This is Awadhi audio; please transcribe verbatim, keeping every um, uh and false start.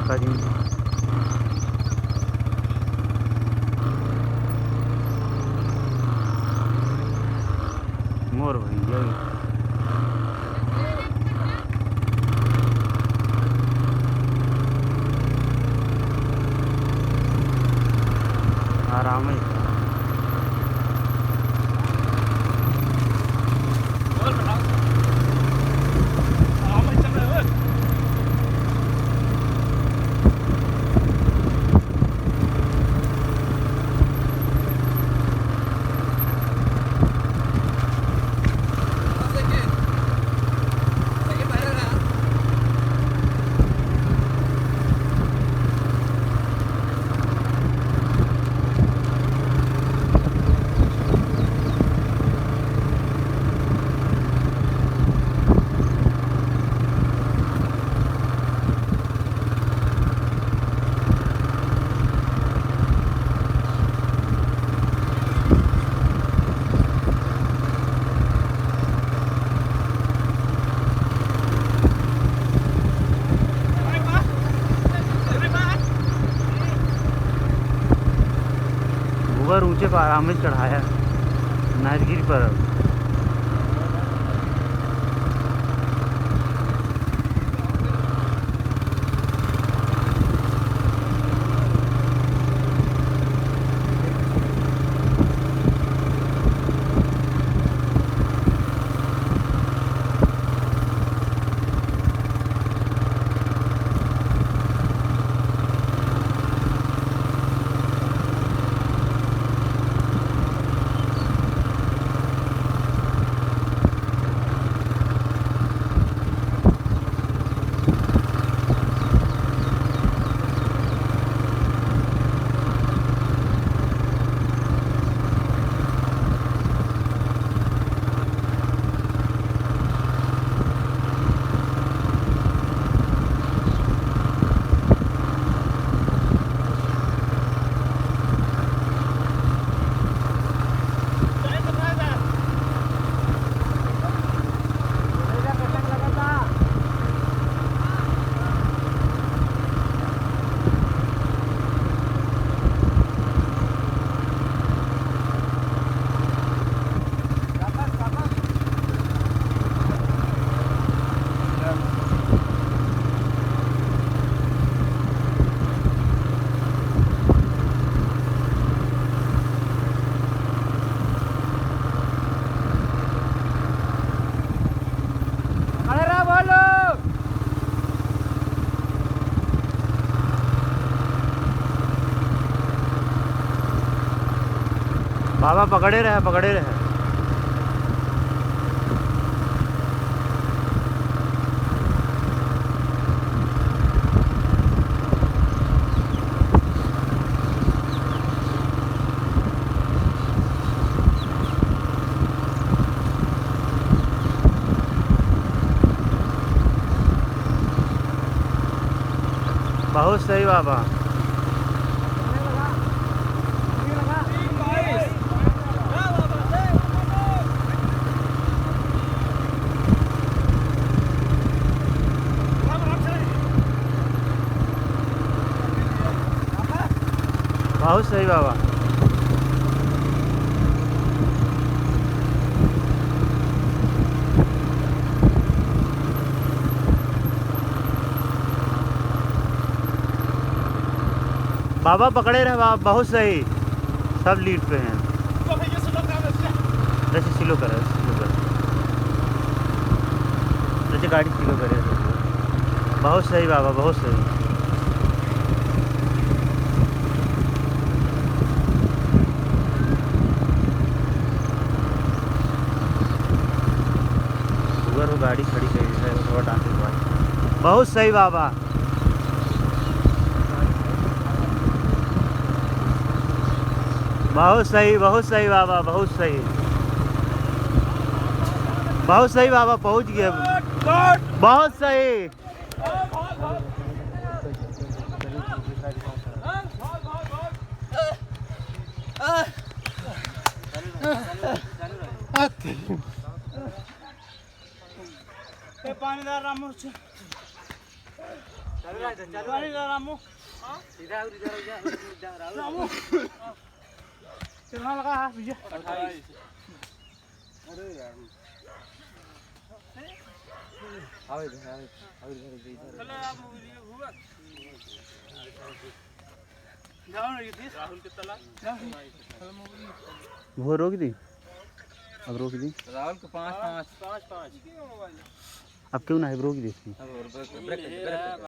का दिन मोर भैया। आराम है। ऊपर ऊंचे पर आराम से चढ़ाया, नारगिरी पर। अरे रा बोलो। बाबा पकड़े रहे, पकड़े रहे। बहुत सही बाबा। बहुत सही बाबा। बाबा पकड़े रहे बाबा, बहुत सही, सब लीड पे हैं। जैसे स्लो कर, स्लो कर, जैसे गाड़ी स्लो करे। बहुत सही बाबा, बहुत सही। उधर वो गाड़ी खड़ी करी है, वो डांस के बाद। बहुत सही बाबा। बहुत सही, बहुत सही बाबा, बहुत सही। बहुत सही बाबा, पहुँच गए। बहुत सही। ए, पानी डाल रामू से। चलो, चलो, रामू। सीधा उधर जा, उधर जा, राहुल। रामू। चलना लगा, हाँ, भैया। अट्ठाईस। अरे यार। आओ इधर, आओ, आओ इधर, इधर, इधर। चलो, आप ये हुआ। जाओ ना, ये राहुल के तला। वो रोक दी, अब रोक दी। राहुल के पाँच, पाँच। पाँच, पाँच। अब क्यों ना है, रोक दी इसकी। अब और ब्रेक, ब्रेक, ब्रेक।